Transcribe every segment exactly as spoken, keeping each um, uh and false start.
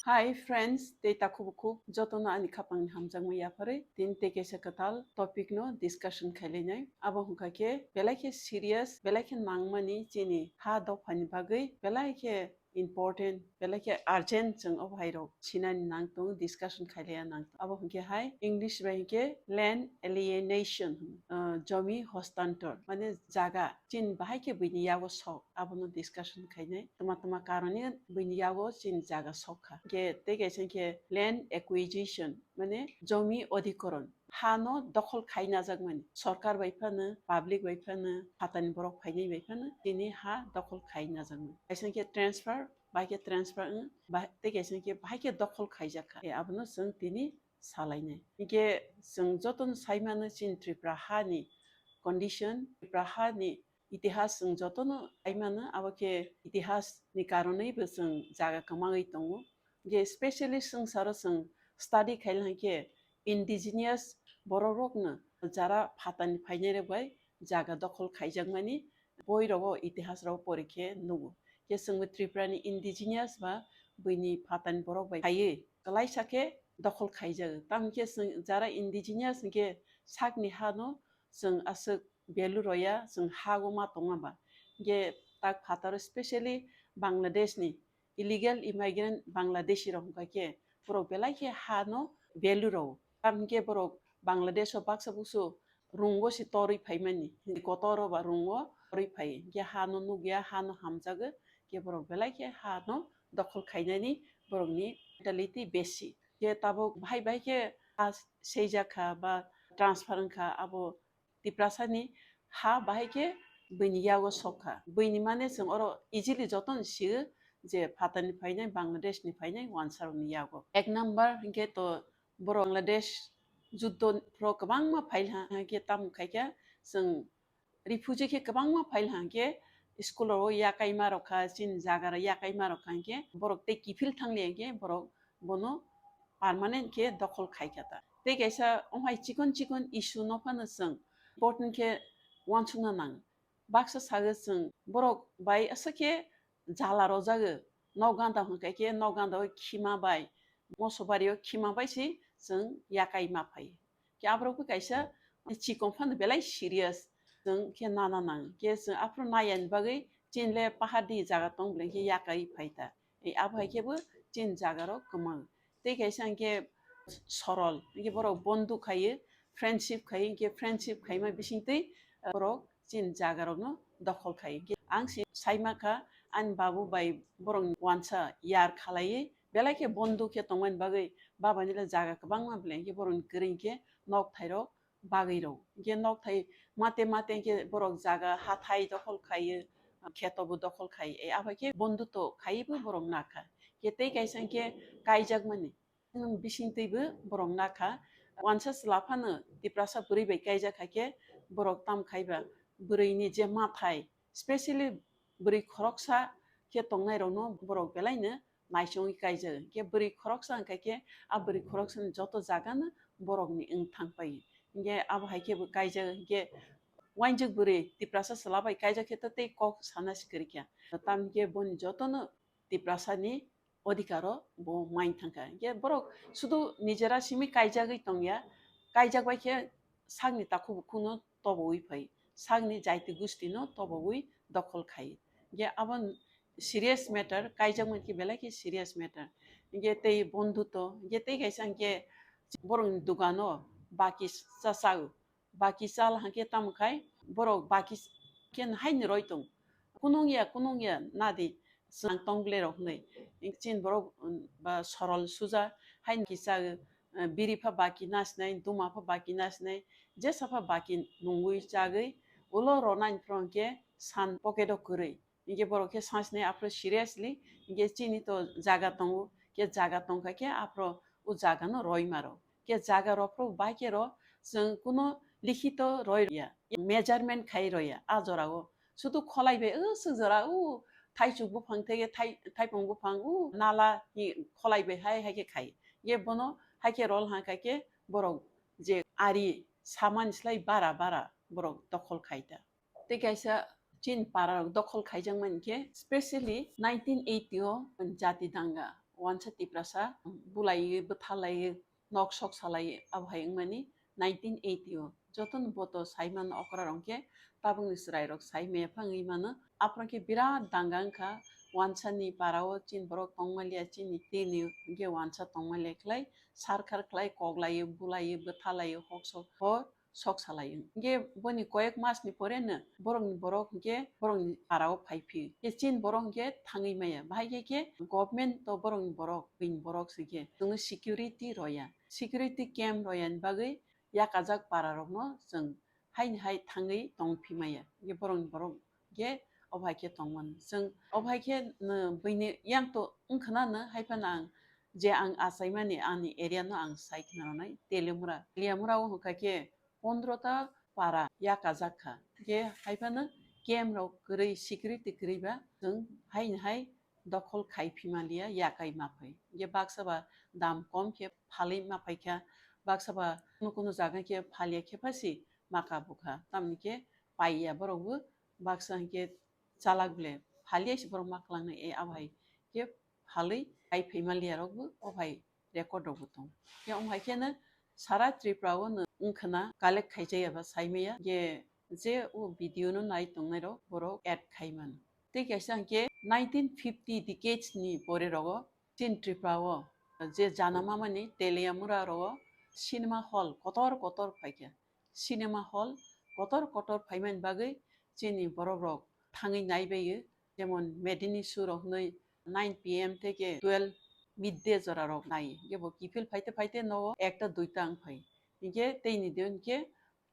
Hi friends, tei takhuk bukhuk jotono ani khapangni hamjakmung yapharwi tini tei kaisa kwtal topic no discussion khailainai. Abo hwnkha khe belai khe serious, belai khe nangmani chini ha dophani bagwi belai khe important, belai khe urgent chwng o bhairok sinani nang tongo, discussion khailaiya nang tongo. Abo hwnkhe hai English bai hwnkhe land alienation, uh, jomi hostantor, mane jaga chini bahai khe buini yago sok, abono discussion khainai. Tma tma karoni buini yago chini jaga sok kha. Hwnkhe tei kaisa hwnkhe land acquisition, mane jomi odhikoron. Hano dokhol khaina jakmani. Sorkar bai phano, public bai phano, phatani borok phainai bai phano, tini ha dokhol khaina jakmani. Kaisa hwnkhe transfer, bahai khe transfer wng, ba-, tei kaisa hwnkhe bahai khe dokhol khaijakha. E, abono chwng tini salainai. Hwnkhe chwng jotono saimano chini Tripura hani condition, Tripura hani itihas chwng jotono saimano, abo khe itihas ni karonwi bo chwng jaga kwmagwi tongo. Hwnkhe specially swngcharo chwng study khailai khe indigenous borok rokno jara phatani phainai rok bai jaga dokhol khaijakmani boi rogo itihas rogo pori khe nugo. Khe chwngbo Tripura ni indigenous ba buini phatani borok bai phaiwi kwlaisa khe dokhol khaijago. Tamo khe chwng jara indigenous hwnkhe sakni hano chwng aswk value roya, chwng hago ma tongma ba. Hwnkhe tak phataro specially Bangladesh ni illegal immigrant Bangladeshi rok hwnkha khe borok belai khe ha no value rwo. Tamo hwnkhe borok Bangladesh o baksa buksu rungo se torwi phaimani, kotor o ba rungo torwi phai. Hwnkhe ha no nukya, ha no hamjago, hwnkhe borok belai khe ha no dokhol khainani borokni mentality besi. Hwnkhe tabuk bahai bahai khe ha seijakha ba transfer wngkha, abo Tiprasani ha bahai khe buini yago sokha. Buini mane chwng oro easily jotono sio je phatani phainai, Bangladesh ni phainai wansarokni yago. Ek number hwnkhe to borok Bangladesh juddo phro kwbangma phailha hwnkhe tamo khaikha chwng refugee khe kwbangma phailha hwnkhe school rogo yakaima rokha, chini jaga rok yakaima rokha hwnkhe borok tei kiphil thangli hwnkhe borok bono permanent khe dokhol khaikha ta. Tei kaisa omhai chikon chikon issue no phano chwng important khe uansukna nango. Baksa sago chwng borok bai aswk khe jala rojago, nok ganda hwnkha khe nok ganda o khima bai, moso bari o khima bai se chwng yakai ma phai. Khe aborok bo kaisa chikon phano belai serious chwng khe nana nango. Khe chwng aphuru nayani bagwi chini le pahar di jaga tong bwlai khe yakai phai ta. Ei abo hai khe bo chini jaga rok kwmang. Tei kaisa hwnkhe sorol, hwnkhe borok bondhu khaio, friendship khaio, hwnkhe friendship khaima bisingtwi, eh, borok chini jaga rokno dokhol khaio. Hwnkhe ang si saima kha, ani babu bai borok wansa yar khalaiwi belai khe bondhu khe tongmani bagwi baba ni le jaga kwbangma bwlai hwnkhe borok ni kwrwi hwnkhe nok thai rok bagwi rw. Hwnkhe nok thai mate mate hwnkhe borok jaga hathai dokhol khaio, kheto bo dokhol khaio. Ei abo khe bondhu to khaiwi bo borok nakha. Hwnkhe tei kaisa hwnkhe kaijakmani. Bini bisingtwi bo borok nakha. Wansa chwla phano Tiprasa bwrwi bai kaijak hai khe borok tam khai ba bwrwi ni je mathai, specially bwrwi khoroksa khe tongnai rokno borok belai no naisingwi kaijak. Hwnkhe bwrwi khoroksa hwnkha khe a bwrwi khoroksa ni joto jaga no borok ni wng thang pai. Hwnkhe abo hai khe bo kaijak, hwnkhe wainjwk bwrwi Tiprasa chwla bai kaijak khe to tei kok sana se kwrwi kha. Tamo hwnkhe boni joto no Tiprasa ni odhikaro bo main thangkha. Hwnkhe borok sudu nijera simi kaijagwi tongya, kaijak bai khe sakni takhuk bukhukno tobowi phai, sakni jaiti gustino tobowi dokhol khai. Hwnkhe abo serious matter, kaijakmani khe belai khe serious matter. Hwnkhe tei bondhuto, hwnkhe tei kaisa hwnkhe borokni dukano baki cha-, chao. Baki chal hwnkhe tamo khai borok baki khe haino roi tong. Kunung ya, kunung ya, nadi, chwng tong ble rok hwnwi. Chini borok, um, ba sorol suja, haino kisa, uh, biri pha baki nasinai, duma pha baki nasinai, jesa pha baki nungwi chagwi, ulo ronani phro hwnkhe san pocket o kwrwi. Hwnkhe borok khe sasinai aphuru seriously, hwnkhe chini to jaga tongo, khe jaga tongkha khe aphuru o jaga no roi maro. Khe jaga rok phuru bai khe ro chwng kuno likhito roi ya, measurement khai roi ya a jora o. Sudu kholai bai o swk jora o thaichuk buphang theke thai-, thaipung buphang o nala ni kholai bai hai hai khe khai. Ye bono hai khe rol ha khai khe borok je ari samani slai bara bara borok dokhol khai ta. Tei kaisa chini para rok dokhol khaijakmani khe, specially nineteen eighty o jati danga, wansa Tiprasa bulaiwi bwthalaiwi nok sok salai abo hai wngmani nineteen eighty o. Jotono boto saimano okra rok khe tabukni chwrai rok sai maya phangwi mano. Aphuru khe birat danga wngkha, wansani para o chini borok tongmaliya, chini tini hwnkhe wansa tongmaliya khlai, sarkar khlai, koklaiwi, bulaiwi, bwthalaiwi, hok sok, hor sok salai. Hwnkhe boni koyek mas ni pore no borokni borok hwnkhe borokni para o phai phi. Khe chini borok hwnkhe thangwi maya. Bahai khe khe government to borokni borok, bini borok se khe chwngno security roya. Security camp roya ni bagwi yakajak para rokno chwng haini hai thangwi tong phi maya. Hwnkhe borokni borok hwnkhe obo hai khe tong mano. Chwng obo hai khe no buini yang to wngkhna no hai phano ang je ang achaimani ani area no ang sai khna rwnai Teliamura. Teliamura o hwnkha khe pondro ta para yakajak kha. Hwnkhe hai phano camp rok kwrwi security kwrwi ba chwng haini hai dokhol khai phi maliya, yakai ma phai. Hwnkhe baksa ba dam kom khe phalwi ma phai kha, baksa ba kunu kunu jaga khe phalia khe phasi ma kabu kha. Tamni khe paiya borok bo baksa hwnkhe chalak ble phalia se borok ma kwlangnai, e abo hai khe phalwi kai phai maliya rok bo o hai record rok bo tong. Khe omo hai khe no sara Tripura o no wngkhna collect khai jaya ba sai maya, je je o video no nai tongnai rok borok add khai mano. Tei kaisa hwnkhe nineteen fifty decades ni pore rogo chini Tripura o je jana mamani Teliamura rogo cinema hall kotor kotor phaikha. Cinema hall kotor kotor phaimani bagwi chini borok rok thangwi naibaio, jemon matinee show rok hwnwi nine P M theke twelve midday jora rok nai. Hwnkhe bo kiphil phaite phaite nogo ekta duita wng phai. Hwnkhe teini de hwnkhe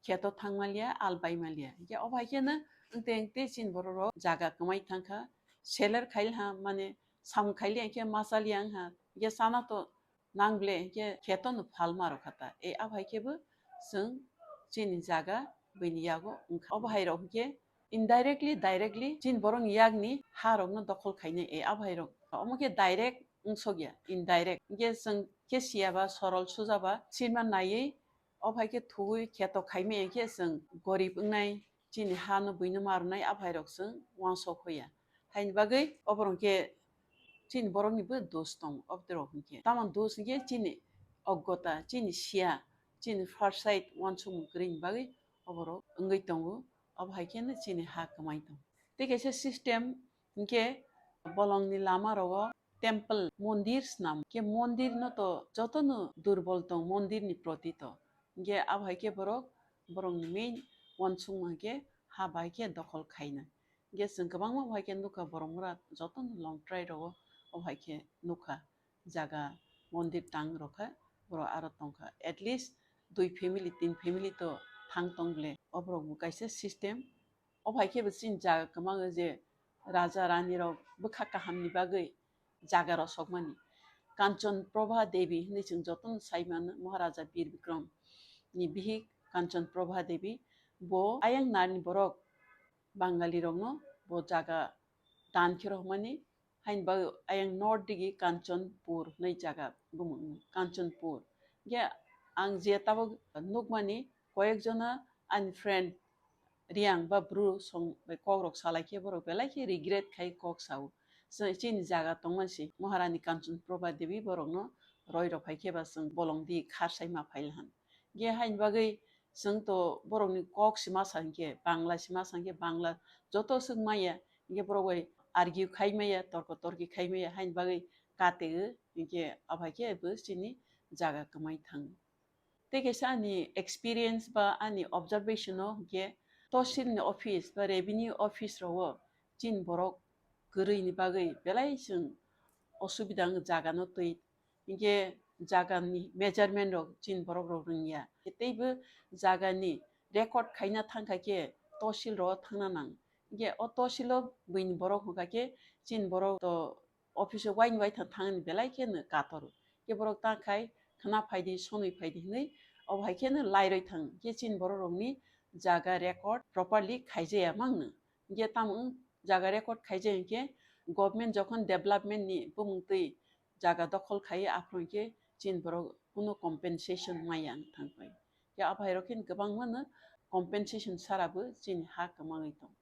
kheto thangmaliya, al baimaliya. Hwnkhe obo hai kheno wngte wngte chini borok rok jaga kwmai thangkha. Seler khailha, mane samung khailiya hwnkhe machaliya wngha. Hwnkhe chana to nang ble hwnkhe kheto no phalma rok kha ta. E abo hai khe bo chwng chini jaga buini yago wngkha. Obo hai rok hwnkhe indirectly, directly chini borok ni yak ni ha rok no dokhol khainai. E abo hai rok omo khe direct wngsok ya, indirect. Hwnkhe chwng khe siya ba, sorol suja ba, sinma naiwi obo hai khe thuwi kheto khaimaya khe chwng gorib wngnai, chini ha no buino ma rwnai, abo hai rok chwng uansuk hoya. Haini bagwi oborok khe chini borok ni bo dos tongo, obo rok hwnkhe. Tamo dos hwnkhe chini oggota, chini siya, chini foresight, uansukmung kwrwi ni bagwi oborok wngwi tongo, obo hai kheno chini ha kwmai tongo. Tei kaisa system hwnkhe bolongni lama rogo temple, mondir swnam. Khe mondir no to joto no durbol tong, mondir ni proti to. Hwnkhe abo hai khe borok, borok ni main uansukma hwnkhe ha bai khe dokhol khaina. Hwnkhe chwng kwbangma bo hai khe nukha, borok mura joto no long try rogo obo hai khe nukha. Jaga mondir tang rokha, borok aro tongkha. At least dui family, tin family to thang tong ble. Oborok bo kaisa system. Obo hai khe bo chini jaga kwmang je raja rani rok bwkha kaham ni bagwi jaga rosokmani. Kanchon Prabha Devi hinwi chwng jotono sai mano, Maharaja Bir Bikram ni bihik Kanchon Prabha Devi. Bo ayang narni borok Bangali rokno bo jaga dan khe rohmani, hain bagwi ayang north digi Kanchanpur hinwi jaga bumung, Kanchanpur. Hwnkhe ang je tabuk nukmani, koyek jona ani friend Riang ba Bru song bai kok rok salai khe borok belai khe regret khai kok sao. Chini jaga tongma si Maharani Kanchan Prabha Devi borokno roi rok phai khe ba chwng bolong di kharsai ma phai lahan. Ge hain bagwi chwng to borokni kok si ma sa hinkhe, Bangla si ma sa hinkhe, Bangla joto swk maya, hinkhe borok bai argue khai maya, torko torki khai maya, hain bagwi kate o hinkhe, abo hai khe bo chini jaga kwmai thang. Tei kaisa ani experience ba ani observation o hinkhe, tosil ni office ba revenue office rogo chini borok kwrwi ni bagwi belai chwng osubida wng jaga no twi. Hinkhe jaga ni measurement rok chini borok rok rwngya. Teibo jaga ni record khaina thangkha khe tosil rogo thangna nang. Hinkhe o tosil o buini borok hwnkha khe chini borok to office o waini waithang thangni belai kheno katoro. Khe borok ta khai khna phaidi, sonwi phaidi hinwi obo hai kheno lairoi thang. Khe chini borok rokni jaga record properly khaijaya mangno. Hinkhe tamo wng jaga record khaijaya hinkhe government jokhon development ni bumung twi jaga dokhol khai aphuru hinkhe chini borok kuno compensation maya wng thang pai. Khe abo hai rok khe kwbangma no compensation sara bo chini ha kwmangwi tong.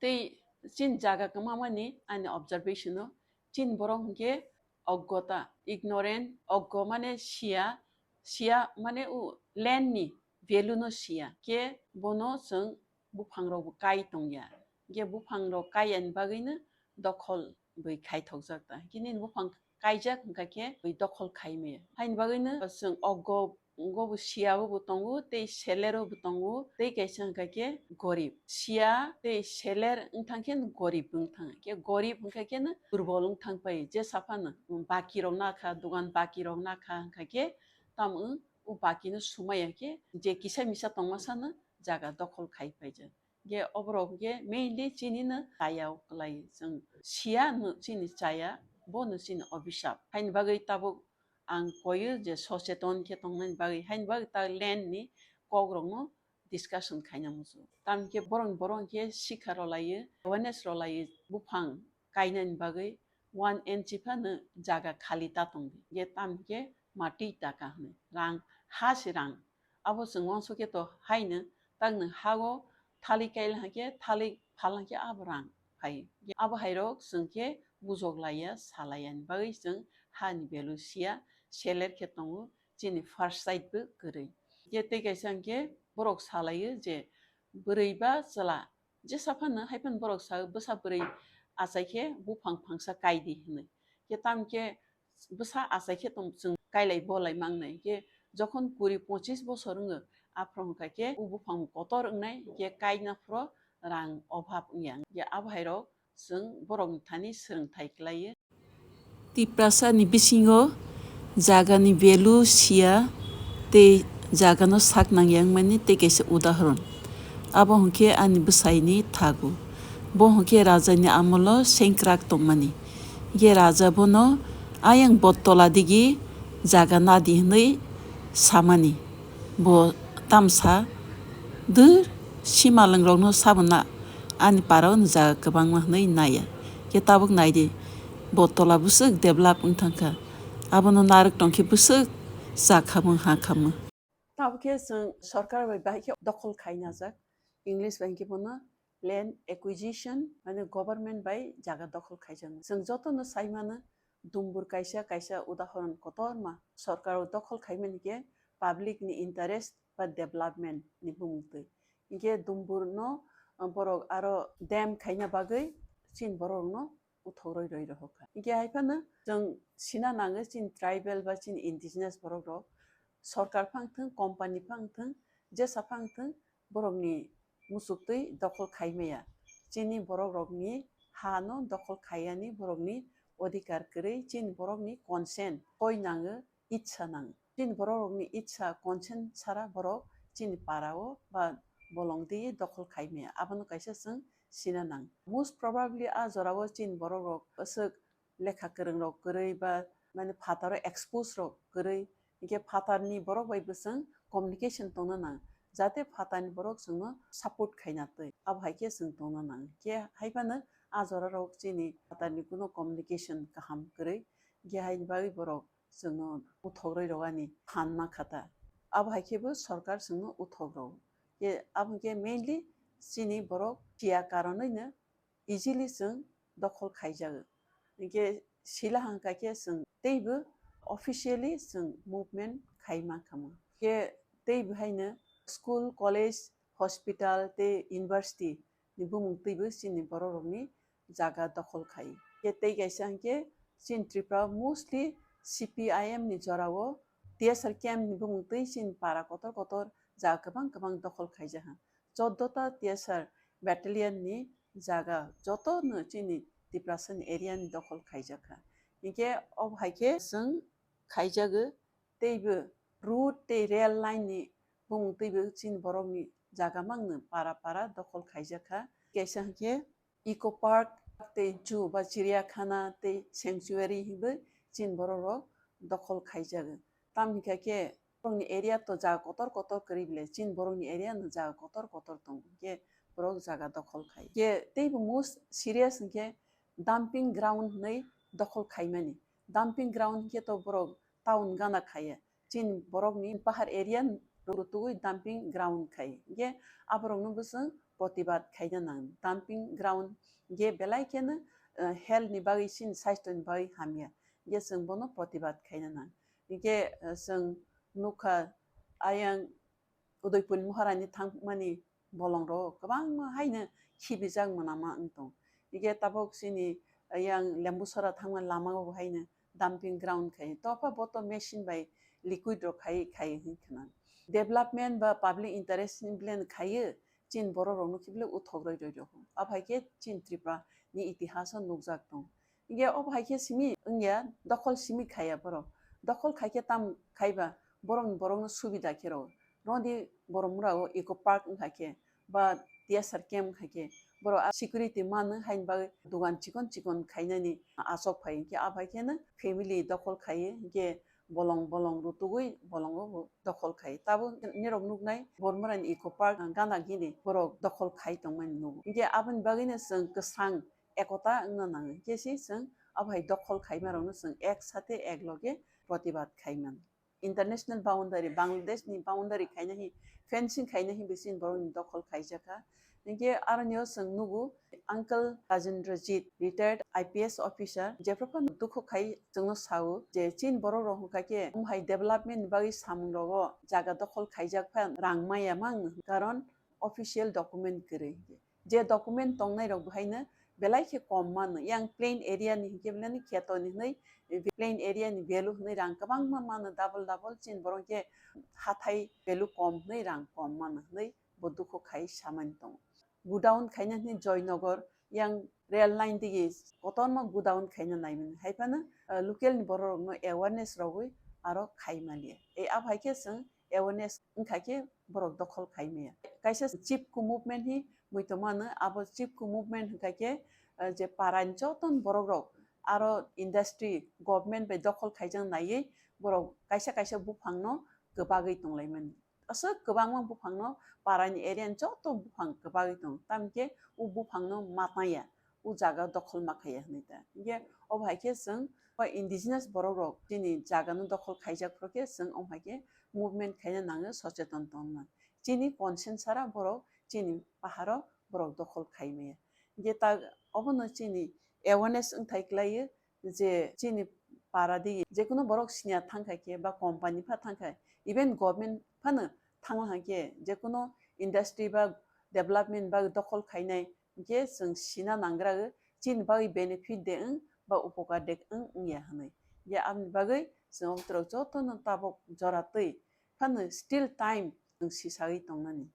Tei chini jaga kwmamani ani observation o chini borok hinkhe oggota, ignorant, oggo mane siya, siya mane u land ni value no siya. Khe bono chwng buphang rok bo kai tongya. Khe buphang rok kai ani bagwi no dokhol bwi khai thokjak ta. Khe nini buphang kaijak hwnkha khe bwi dokhol khai maya. Haini bagwi no chwng oggo, ogo bo siya o bo tongo, tei seler o bo tongo, tei kaisa hwnkha khe gorib. Siya tei seler wngthang khe gorib wngthang. Khe gorib hwnkha khe no durbol wngthang pai, jesa phano baki rok nakha, dogan baki rok nakha hwnkha khe tamo wng, o baki no sumaya khe je kisa misa tongma sano jaga dokhol khai paijak. Khe oborok khe mainly chini no chaya o kwlai, chwng siya no chini chaya, bo no chini obisap. Haini bagwi tabuk ang koyo je socheton khe tongnani bagwi, haini bagwi ta land ni kok rok no discussion khaina muchungo. Tamni khe borok, borok khe sikha rwlaiyo, awareness rwlaiyo, buphang kainani bagwi one inch phano jaga khali ta tongdi. Khe tamni khe mati taka hwnwi. Rang, ha se rang. Abo chwng uansukhe to haino, takno ha-o thalik kaila hwnkhe, thalik phala hwnkhe abo rang phai. Abo hairok chwng khe bujok laiya, sa laiya ni bagwi chwng hani value siya, seler khe tongo, chini first sight bo kwrwi. Khe tei kaisa hwnkhe borok sa laiyo je bwrwi ba chwla jesa phano hai phano borok sa bwsa bwrwi achai khe buphang phangsa kai di hwnwi. Khe tamo khe bwsa achai khe tong chwng kailai bolai mangnai. Khe jokhon kuri pochis bosor wngo, aphuru hwnkha khe o buphang kotor wngnai, khe kaina phuru rang obhab wngya. Khe abo hairok chwng borokni thani swrwngthai kwlaiyo. Tiprasa ni bisingo jaga ni value siya tei jaga no sak nangya wngmani tei kaisa udahoron. Abo hwnkhe ani bwsai ni thagu. Bo hwnkhe raja ni amolo sengkrak tongmani. Hwnkhe raja bono ayang bottola digi jaga nadi hwnwi samani. Bo tamsa dwr simalwng rokno sabo na ani para o no jaga kwbangma hwnwi naiya. Khe tabuk naidi, bottola bwswk develop wng thangkha. Abono narwk tongkhe bwswk cha khamung ha khamung. Tabuk khe chwng sorkar bai bahai khe dokhol khaina jak. English bai hwnkhe bono land acquisition, mane government bai jaga dokhol khaijak. Chwng jotono sai mano, dumbur kaisa kaisa udahoron kotorma sorkar o dokhol khaimani khe public ni interest ba development ni bumung twi. Hwnkhe dumbur no, uh, borok aro dam khaina bagwi chini borok no uthok roi roi rohor kha. Hwnkhe hai phano chwng sina nango chini tribal ba chini indigenous borok rok sorkar phang thwng, company phang thwng, jesa phang thwng, borokni muchuk twi dokhol khai maya. Chini borok rokni ha no dokhol khai yani borokni odhikar kwrwi, chini borokni consent koi nango, itsa nango. Chini borok rokni itsa consent sara borok chini para o ba bolong twi dokhol khai maya. Abono kaisa chwng sina nang. Most probably a jora o chini borok rok aswk lekha kwrwng rok kwrwi ba mane phataro expose rok kwrwi, hwnkhe phatarni borok bai bwswng communication tongna nang, jate phatarni borok chwngno support khaina twi, abo hai khe chwng tongna nang. Khe hai phano a jora rok chini phatarni kuno communication kaham kwrwi, hwnkhe haini bagwi borok chwngno uthok rwi rwani phan ma kha ta. Abo hai khe bo sorkar chwngno uthok rw. Khe abo hwnkhe mainly chini borok phiya karonwi no easily chwng dokhol khaijago. Hwnkhe sila hangkha khe chwng teibo officially chwng movement khai mankha mo. Khe teibo haino school, college, hospital tei university ni bumung twibo chini borok rokni jaga dokhol khai. Khe tei kaisa hwnkhe chini Tripura mostly C P I M ni jorao T S R camp ni bumung twi chini para kotor kotor jaga kwbang kwbang dokhol khaijakha. Choddo ta T S R battalion ni jaga joto no chini Tiprasa ni area ni dokhol khaijakha. Hwnkhe obo hai khe chwng khaijago, teibo road tei rail line ni bumung twibo chini borok ni jaga mangno para para dokhol khaijakha. Kaisa hwnkhe Eco Park tei Zoo ba Chiriyakhana tei Sanctuary hinwi chini borok rok dokhol khaijago. Tamni kha khe borokni area to jaga kotor kotor kwrwi bile, chini borokni area no jaga kotor kotor tongo, hwnkhe borok jaga dokhol khai. Khe teibo most serious hwnkhe dumping ground hinwi dokhol khaimani. Dumping ground hwnkhe to borok town gana khaiya. Chini borokni pahar area rutugwi dumping ground khai. Hwnkhe aborokno bwswng protibad khaina nang. Dumping ground hwnkhe belai kheno, eh, health ni bagwi chini saisto ni bagwi hamya. Hinkhe chwng bono protibad khaina nang. Hinkhe, eh, chwng nukha ayang Udaipur Maharani thangmani bolongrok kwbangma haino khibijak mwnama wng tong. Hinkhe tabuk chini ayang Lembusora thangmani lamao bo haino dumping ground khai. Topha boto machine bai liquid rok khai, khai hinwi khna. Development ba public interest ni plan khaiyo, chini borok rokno khible uthok roi roi rokho. Aphai khe chini Tripura ni itihas o nukjak tong. Hinkhe obo hai khe simi wngya, dokhol simi khaiya borok. Dokhol khai khe tam khaiba borok ni borok no subida khe rw. Rodi borok mura o eco park wngkha khe ba T S R camp wngkha khe borok a security mano haini bagwi dogan chikon chikon khainani achok phai hinkhe aphai khe no family dokhol khaiwi hinkhe bolong bolong rutugwi bolongo bo dokhol khai. Tabuk nirok nuknai Bormorani eco park gana gini borok dokhol khai tongmani nugo. Hinkhe aboni bagwino chwng kwsang ekota wngna nango. Hinkhe si chwng abo hai dokhol khaima rokno chwng ek sate ek loge protibad khai mano. International boundary, Bangladesh ni boundary khaina hi, fencing khaina hi bisin borok ni dokhol khaijakha. Hinkhe aroni o chwng nugo, Uncle Rajendra Jit, retired I P S officer, jephru phano dukhu khai chwngno sao je chin borok rok hwnkha khe omo hai development ni bagwi samung rogo jaga dokhol khaijak phan rang maya mang karon official document kwrwi. Je document tongnai rok bo haino belai khe kom mano. Yang plain area ni hinkhe belai ni kheto ni hwnwi, plain area ni value hwnwi rang kwbangma mano, double double chin borok khe hathai value kom hwnwi rang kom mano hwnwi bo dukhu khai samani tongo. Godown khaina hwnwi Joynagar yang rail line digi kotorma godown khaina naimani. Hai phano, ah, local ni borok rokno awareness rogwi aro khai maliya. E abo hai khe chwng awareness wngkha khe borok dokhol khai maya. Kaisa chipko movement hi muitomano, abo chipko movement hwnkha khe, ah, je para ni joto borok rok aro industry, government bai dokhol khaijak naiwi borok kaisa kaisa buphang no kwbagwi tonglaimani. Aswk kwbangma buphangno parani area ni joto buphang kwbagwi tongo, tamni khe o buphangno ma tangya, o jaga dokhol ma khaiya hwnwi ta. Hinkhe obo hai khe chwng o indigenous borok rok chini jaga no dokhol khaijak phuru khe chwng omo hai khe movement khaina nango, socheton tongna. Chini consent sara borok chini paharo borok dokhol khai maya. Hinkhe ta obono chini awareness wngthai kwlaiyo, je chini para di jekunu borok senior thangkha khe ba company pha thangkha, even government phano thangla khe jekunu industry ba development ba dokhol khainai hinkhe chwng sina nangra chini bagwi benefit de wng ba upokar de wng wngya hwnwi. Je aboni bagwi chwng oborok jotono tabuk jora twi phano still time chwng sisagwi tongnani.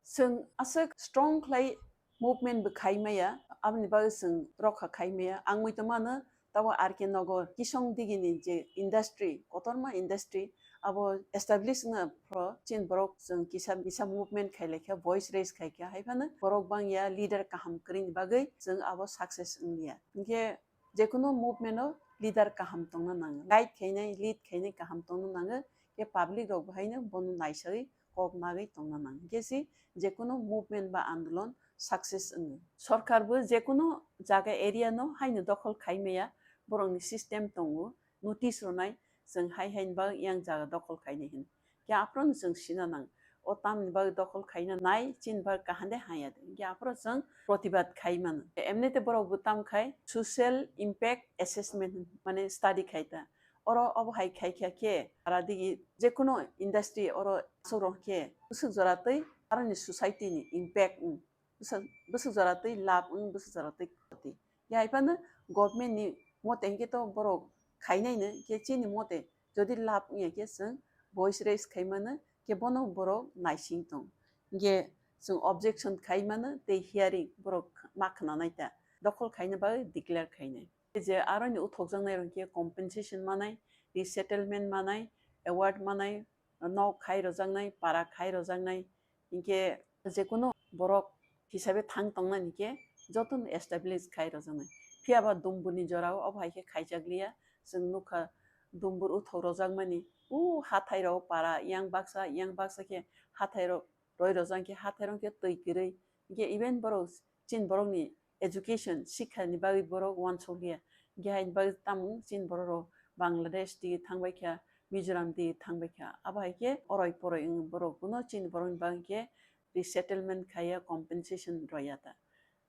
Chwng aswk strong khlai movement bo khai maya, aboni bagwi chwng rokha khai maya. Ang muitomano tabo R K Nagar, Kisong digini je industry, kotorma industry, abo establish wngna phuru chini borok chwng kisa, kisa movement khai laikha, voice raise khai kha, hai phano borok bangya leader kaham kwrwini bagwi chwng abo success wngliya. Hinkhe jekunu movement o leader kaham tongna nango, guide khainai, lead khainai kaham tongna nango, khe public rok bo haino bono naisagwi kok nagwi tongna nang. Hinkhe si jekunu movement ba andolon success wngo. Sorkar bo jekunu jaga area no haino dokhol khai maya, borokni system tongo, notice rwnai, chwng hai hai ni bagwi yang jaga dokhol khainai hwn. Khe aphuru no chwng sina nang, o tamni bagwi dokhol khaina nai, chini bagwi kaham de hamya de. Hinkhe aphuru chwng protibad khai mano. Emnite borok bo tam khai social impact assessment mane study khai ta. Oro obo hai khai kha khe para digi jekunu industry oro aswk rok khe bwswk jora twi aroni society ni impact wng, bwswk, bwswk jora twi lab wng, bwswk jora twi khoti. Ya hai phano government ni mote hinkhe to borok khainai no, khe chini mote jodi lab wngya khe chwng voice raise khai mano, khe bono borok naising tong. Hinkhe chwng objection khai mano tei hearing borok ma khna nai ta, dokhol khaina bagwi declare khainai. Je aroni uthokjaknai rok khe compensation manai, resettlement manai, award manai, nok khai rojaknai, para khai rojaknai, hinkhe jekunu borok hisabe thang tongnani khe jotono establish khai rojaknai. Phiya ba Dumbur ni jorao obo hai khe khaijak liya, chwng nukha Dumbur uthok rojakmani, o hathai rok para yang baksa, yang baksa khe hathai rok roi rojak khe hathai rok khe twi kwrwi, hinkhe even borok chini borokni education, sikha ni bagwi borok uansuk liya. Hinkhe haini bagwi tamo chini borok rok Bangladesh di thangbai kha, Mizoram di thangbai kha. Abo hai khe oroi poroi wng borok bono chini borokni bagwi khe resettlement khaiya, compensation roya ta.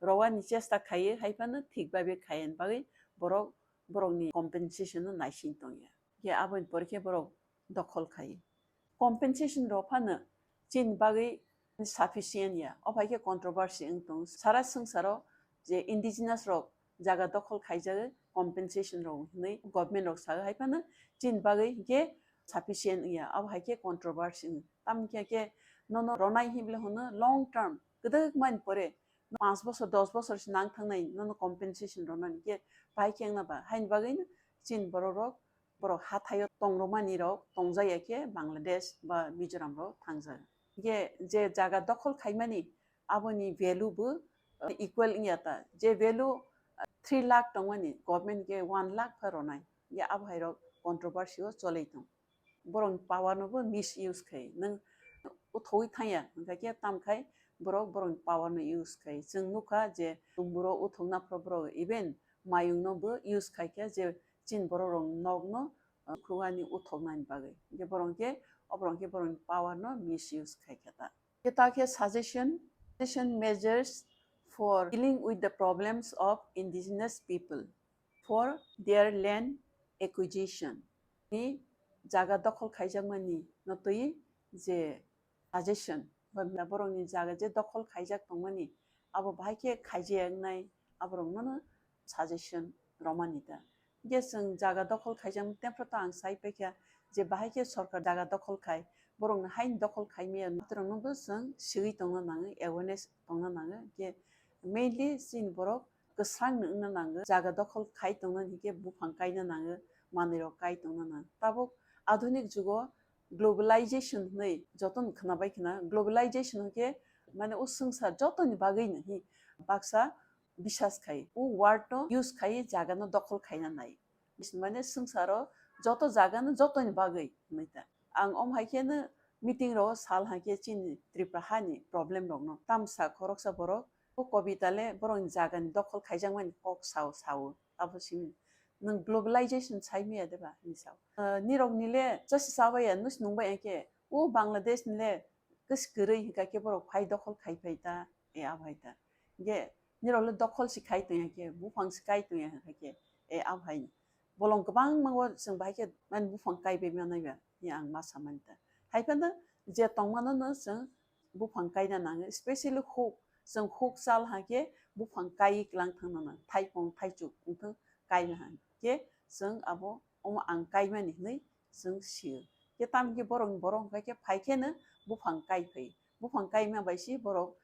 Rowani chesta khaiwi hai phano thik bai bai khaiya ni bagwi borok borokni compensation no naising tongya. Khe aboni pore khe borok dokhol khai. Compensation rok phano chini bagwi sufficient ya. O bai khe controversy wng tong. Sara swngsaro je indigenous rok jaga dokhol khaijagwi compensation rok hinwi government rok sawi hai phano chini bagwi hinkhe sufficient wngya. Abo hai khe controversy wng. Tamni khe khe nono ronai hinwi hono long term kwdwk mani pore panch bosor, dos bosor se nang thangnai nono compensation ronani khe bai khe wngna ba. Haini bagwi no chini borok rok borok hathaio tongrokmani rok tongjaya khe Bangladesh ba Mizoram rok thangjak. Hinkhe je jaga dokhol khaimani aboni value bo, uh, equal wngya ta. Je value, uh, three lakh tongmani government khe one lakh pha ronai. Hinkhe abo hai rok controversy o cholai tong. Borokni power no bo misuse khai. Nwng uthogwi thangya, hwnkha khe tam khai borok borokni power no use khai. Chwng nukha je borok uthogna phoro borok even mayung no bo use khai khe je chini borok rok nok no, uh, khruani uthoknani bagwi. Hinkhe borok khe, o borok khe borokni power no misuse khai khe ta. Khe ta khe suggestion, suggestion measures for dealing with the problems of indigenous people for their land acquisition. Ni jaga dokhol khaijakmani no twi je suggestion, ba borokni jaga je dokhol khaijak tongmani, abo bahai khe khaijaya wngnai, aborokno no suggestion romani ta. Hinkhe chwng jaga dokhol khaijak tephru ta ang sai paikha je bahai khe sorkar jaga dokhol khai, borokno haini dokhol khaimaya, aborokno bo chwng sigwi tongna nango, awareness tongna nango. Hinkhe mainly chini borok kwsrang no wngna nango, jaga dokhol khai tongna hinkhe buphang kaina nango, manwi rok kai tongna nango. Tabuk adhunik jugo globalization hinwi jotono khwnabai khwna, globalization hinkhe mane o swngchar jotoni bagwi no hi baksa bisas khai, o word no use khai jaga no dokhol khaina nai. Mane swngcharo joto jaga no jotoni bagwi hinwi ta. Ang om hai khe no meeting ro sal hai khe chini Tripura hani problem rok no tamsa khoroksa borok o kobita le borokni jaga ni dokhol khaijakmani kok sao sao. Abo simi nwng globalization sai maya de ba hinwi sao. Ah, nirok ni le chasi chabaya, nus nungbai khe o Bangladesh ni le kwswk kwrwi hinkha khe borok phai dokhol khai phai ta, e, abo hai ta. Hinkhe nirok le dokhol se khai tongya khe, buphang se kai tongya hinkha khe, e, abo hai. Bolong kwbangma o chwng bahai khe mani buphang kai bai manai ba, e, ang ma sa mani ta. Hai phano je tongmano no chwng buphang kaina nango, specially huk, chwng huk chal ha khe buphang kai kwlang thangna nang, thaipung thaichuk wngthang kaina ha khe chwng abo omo ang kaimani hinwi chwng sio. Khe tamni khe borok, borok hwnkha khe phai khe no buphang kai phai. Buphang kaima bai si borok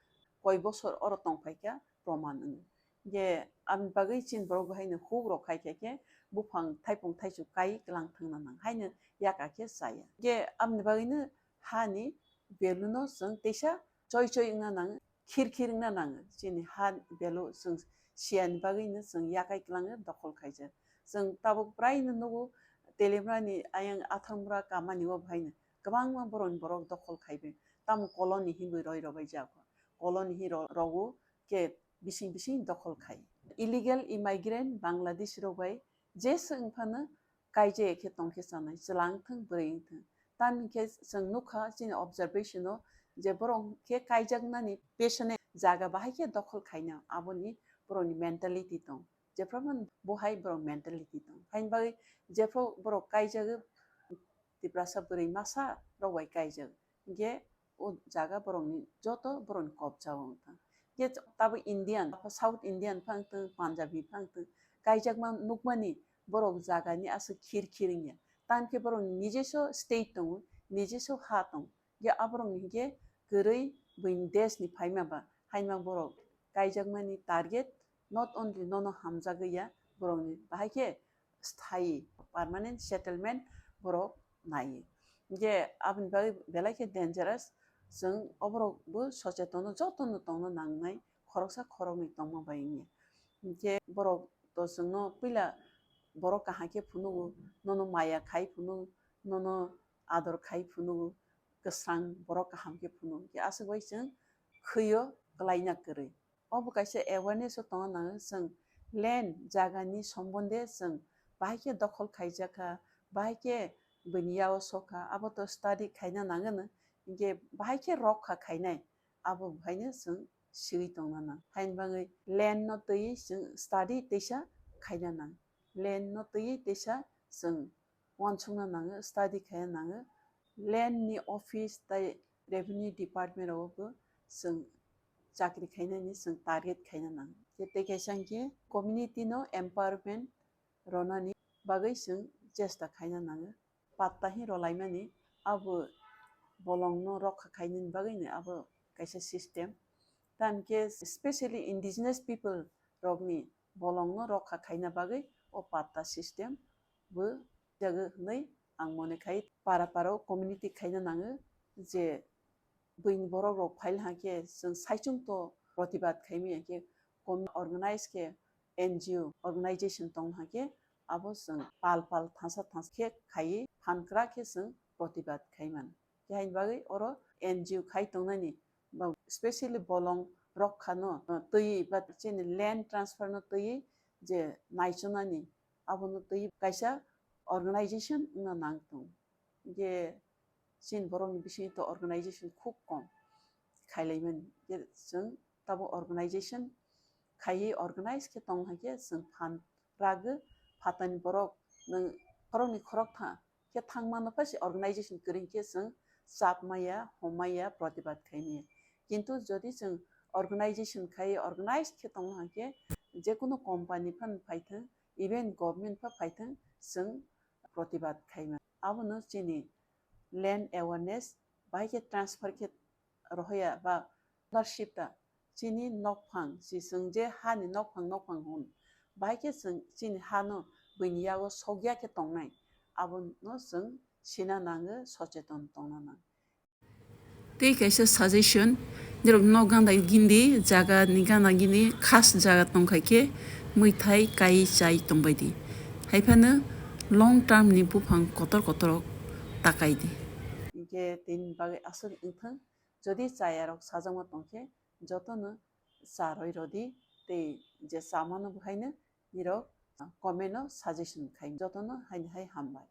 koi bosor oro tong phai kha proman wngo. Hinkhe aboni bagwi chini borok bo haino huk rok khai kha khe buphang thaipung thaichuk kai kwlang thangna nang haino yaka khe chaya. Hinkhe aboni bagwino hani value no chwng teisa choi choi wngna nang, khir khir wngna nango. Chini ha belo chwng siyani bagwino chwng yakai kwlangwi dokhol khaijak. Chwng tabuk praino nugo Teliamura ni ayang Atharmura kamani o bahaino kwbangma borokni borok dokhol khaibai. Tamo colony hinwi roi robai jago. Colony hi ro-, rogo khe bising bising dokhol khai. Illegal immigrant Bangladesh rok bai jesa wngphano kaijaya khe tongkhe chanai, chwla wngthang, bwrwi wngthang. Tamni khe chwng nukha chini observation o je borok khe kaijaknani pesone jaga bahai khe dokhol khaina, aboni borokni mentality tong. Jephru man bo hai borok mentality tong. Haini bagwi jephru borok kaijagwi Tiprasa bwrwi masa rok bai kaijak. Hinkhe o jaga borokni joto borokni kobja o wngthang. Hinkhe tabuk Indian, South Indian phang thung, Punjabi phang thung, kaijakma nukmani borok jagani aswk khir khir wngya. Tamkhe borokni nijeso state tongo, nijeso ha tongo. Hinkhe aborokni hinkhe kwrwi buini desh ni phaima ba haima borok kaijakmani target not only nono hamjagwi ya, borokni bahai khe sthayi, permanent settlement borok naiwi. Hinkhe aboni bagwi belai khe dangerous, chwng oborok bo sochetono jotono tongna nangnai, khoroksa khoroknwi tongma bai wngya. Hinkhe borok to chwngno puila borok kaham khe phunugo, nono maya khai phunu, nono ador khai phunu, kwsang borok kaham khe phunu. Hinkhe aswk bai chwng khwio kwlaina kwrwi. Obo kaisa awareness o tongna nango, chwng land jagani sombonde chwng bahai khe dokhol khaijakha, bahai khe buini yao sokha, abo to study khaina nango no, hinkhe bahai khe rokha khainai, abo bahaino chwng swiwi tongna nang. Haini bagwi land no twiwi chwng study teisa khaina nang. Land no twi teisa chwng uansukna nango, study khaina nango. Land ni office tai revenue department rogo bo chwng chakri khainani chwng target khaina nango. Je tei kaisa hwnkhe community no empowerment ronani bagwi chwng chesta khaina nango. Patta hi rolaimani abo bolongno rokha khainani bagwino abo kaisa system. Tamkhe specially indigenous people rokni bolongno rokha khaina bagwi o patta system bo jago hwnwi ang mone khai. Para para o community khaina nango je buini borok rok phail hwnkhe chwng saichung to protibad khaimani hwnkhe organize khe N G O organization tong hwnkhe abo chwng pal pal thansa thansa khe khaiwi phan kwrak khe chwng protibad khaimani. Khe haini bagwi oro N G O khai tongnani ba specially bolong rok khano, uh, twi ba chini land transfer no twi je naichonani abono twi kaisa organization wngna nang tong. Je chini borokni bisingo to organization khub kom khailaimani. Je chwng tabo organization khaiwi organize khe tong hwnkhe chwng phan ragwi phatani borok nwng khoroknwi khoroktham khe thangmano phai se organization kwrwng khe chwng chap maya, hom maya, protibad khai maya. Kintu jodi chwng organization khai organize khe tong hwnkhe jekunu company phan phaithwng, even government pha phaithwng chwng protibad khai mano. Abono chini land awareness bai khe transfer khe rohoya ba ownership ta chini nokphang, si chwng je hani nokphang nokphang hwn, bahai khe chwng chini hano buini yago sokya khe tongnai, abono chwng sina nango, socheton tongna nango. Tei kaisa suggestion, norok nok gana gindi, jaga ni gana gindi, khas jaga tongkhai khe mwithai kai chai tongbai di. Haiphano long term ni buphang kotor kotor takai di. Hinkhe tini bagwi aswk wngthang, jodi chayarok sajakma tongkhe, jotono charwi rwdi, tei je chamano bo haino nirok comment o suggestion khai, jotono haini hai hambai.